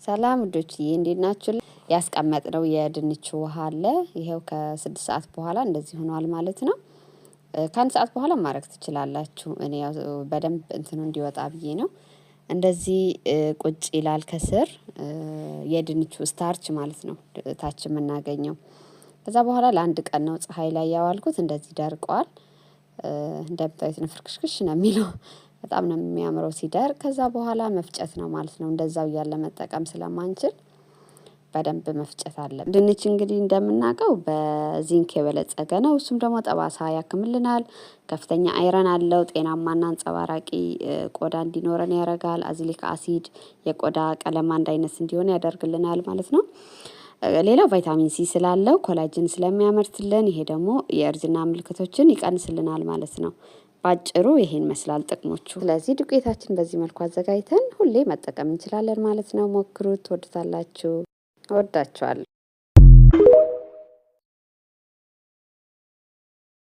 ሰላም ውዶችዬ፣ እንዴት ናችሁ? ያስቀመጥነው የድንች ውሃ አለ። ይኸው ከ6 ሰዓት በኋላ እንደዚህ ሆኗል ማለት ነው። ከ1 ሰዓት በኋላ ማድረግ ትችላላችሁ። እኔ ያው በደንብ እንትኑ እንዲወጣ ብዬ ነው። እንደዚህ ቁጭ ይላል ከስር የድንቹ starch ማለት ነው ታች የምናገኘው። ከዛ በኋላ ለአንድ ቀን ነው ፀሐይ ላይ ያዋልኩት። እንደዚህ ደርቋል። እንደምታዩት ነው፣ ፍርክሽክሽ ነው የሚለው። በጣም ነው የሚያምረው ሲደርቅ። ከዛ በኋላ መፍጨት ነው ማለት ነው። እንደዛው እያለ መጠቀም ስለማንችል በደንብ መፍጨት አለ። ድንች እንግዲህ እንደምናውቀው በዚንክ የበለጸገ ነው። እሱም ደግሞ ጠባሳ ያክምልናል። ከፍተኛ iron አለው። ጤናማና አንጸባራቂ ቆዳ እንዲኖረን ያደርጋል። Azelaic acid የቆዳ ቀለም አንድ አይነት እንዲሆን ያደርግልናል ማለት ነው። ሌላው vitamin C ስላለው collagen ስለሚያመርትልን ይሄ ደግሞ የእርጅና ምልክቶችን ይቀንስልናል ማለት ነው። ባጭሩ ይሄን ይመስላል ጥቅሞቹ። ስለዚህ ዱቄታችን በዚህ መልኩ አዘጋጅተን ሁሌ መጠቀም እንችላለን ማለት ነው። ሞክሩት፣ ትወዱታላችሁ። እወዳችኋለሁ።